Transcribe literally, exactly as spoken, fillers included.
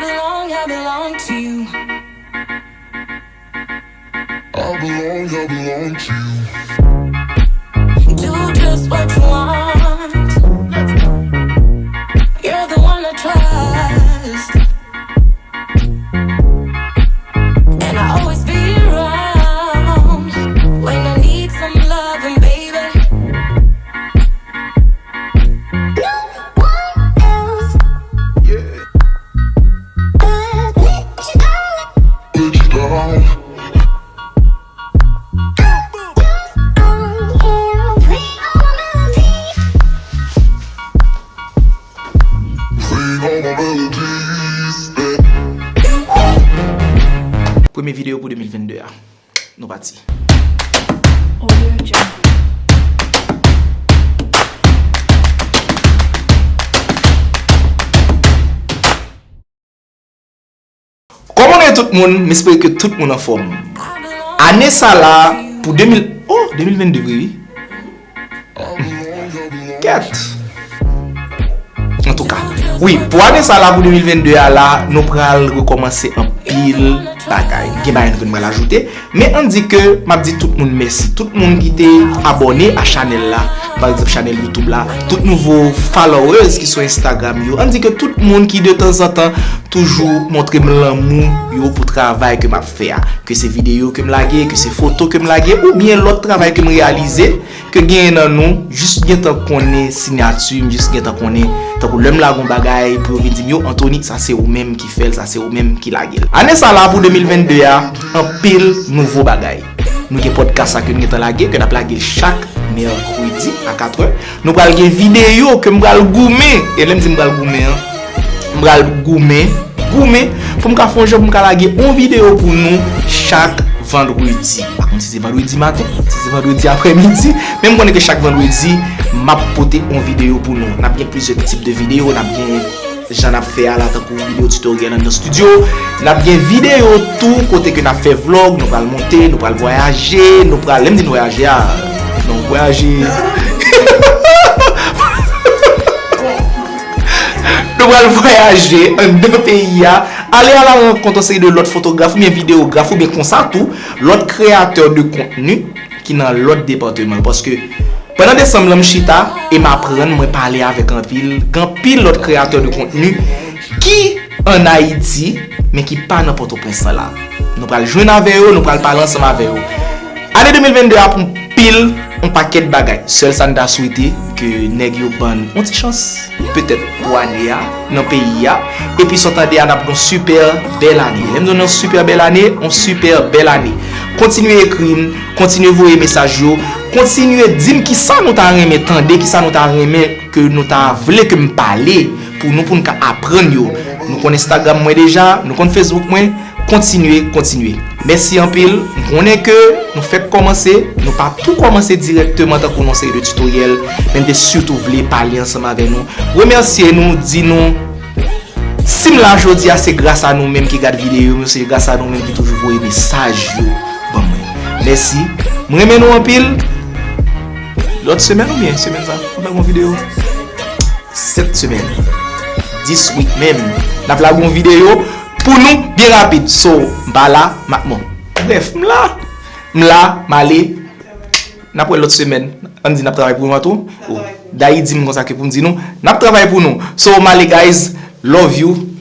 Belong, I belong to you. I belong, I belong to you. Do just what you want. You're the one I trust. And I always be around when I need some loving, baby. No one else Yeah, but me, she don't let you down. Just on here, bring all my melodies. Bring all my melodies back. Premye videyo pou de mil vennde a. Nou pati. Kòman nou ye tout moun? M espere ke tout moun anfòm. Ane sa la, pou de mil, oh, de mil vennde vre wi. Kèt. Antouka, wi, pou ane sa la, pou de mil vennde a la, nou pral rekòmanse anpil bagay. Gen bagay nou ke nou pral ajoute, men ann di ke m ap di tout moun mèsi. Tout moun ki te abòne a chanèl la, pa egzanp chanèl YouTube la, tout nouvo followers ki sou Instagram yo. Ann di ke tout moun ki de tanzantan toujou montre m lanmou yo pou travay ke m ap fè a. Ke se videyo ke m lage, ke se foto ke m lage, oubyen lòt travay ke m reyalize, ke genyen nan nou jis gentan konnen siyati m, jis gentan konnen, tankou lè m lage yon bagay pou yo vin di m, yo, Anthony, sa se ou menm ki fè l, sa se ou menm ki lage l. Ane sa la, pou de mil vennde a, anpil nouvo bagay. Nou gen pòdkas sa ke n gentan lage, ke n ap lage l chak mèkredi a katrè. Nou pral gen videyo ke m pral goumen. E lè m di m pral goumen an, m pral goumen, goumen, pou m ka fè yon jan pou m ka lage yon videyo pou nou chak vandredi. Pa konn si se vandredi maten, si se vandredi aprèmidi, men m konnen ke chak vandredi, m ap pote yon videyo pou nou. N ap gen plizyè tip de videyo, n ap gen jan n ap fè a la, tankou videyo tutorial anndan studio. N ap gen videyo tou kote ke n ap fè vlog, nou pral monte, nou pral vwayaje, nou pral, lè m di n vwayaje a, non, vwayaje. Nou pral vwayaje anndan peyi a, ale a la rankont yon seri de lòt fotograf oubyen videograf oubyen konsa tou, lòt kreyatè de kontni ki nan lòt depatman yo. Paske pandan desanm lan, m chita e m aprann, mwen pale avèk anpil, gen anpil lòt kreyatè de kontni ki ann Ayiti, men ki pa nan Pòtoprens lan la. Nou pral jwenn avè yo, nou pral pale ansanm avè yo. Ane de mil vennde a pou anpil, yon pakèt bagay. Sèl sa n ta swete, ke nèg yo ban n yon ti chans, petèt pou ane a, nan peyi a. Epi sa w tande a, n ap gen yon sipè bèl ane. Lè m di w yon sipè bèl ane, yon sipè bèl ane. Kontinye ekri m, kontinye voye mesaj yo, kontinye di m kisa nou ta renmen tande, kisa nou ta renmen ke nou ta vle ke m pale pou nou, pou n ka aprann yo. Nou konn Instagram mwen deja, nou konn Facebook mwen, kontinye, kontinye. Mèsi anpil. M konnen ke nou fèk kòmanse, nou pa tou kòmanse dirèkteman tankou nan seri de tutoriel, men m te sitou vle pale ansanm avè nou, remèsye nou, di nou, si m la jodi a, se gras a nou menm ki gad videyo m yo, se gras a nou menm ki toujou voye mesaj yo ban mwen. Mèsi. M renmen nou anpil. Lòt semèn oubyen semèn sa, m fè yon videyo. Sèt semèn. Dis week menm. N ap lage yon videyo pou nou byen rapid. So, m pa la, m ap, bon. Brèf, m la. M la, m ale. N ap wè lòt semèn. Ann di n ap travay pou nou a tou. Oh. Dayi di m konsa ke pou m di nou, n ap travay pou nou. So, m ale, guys. Love you.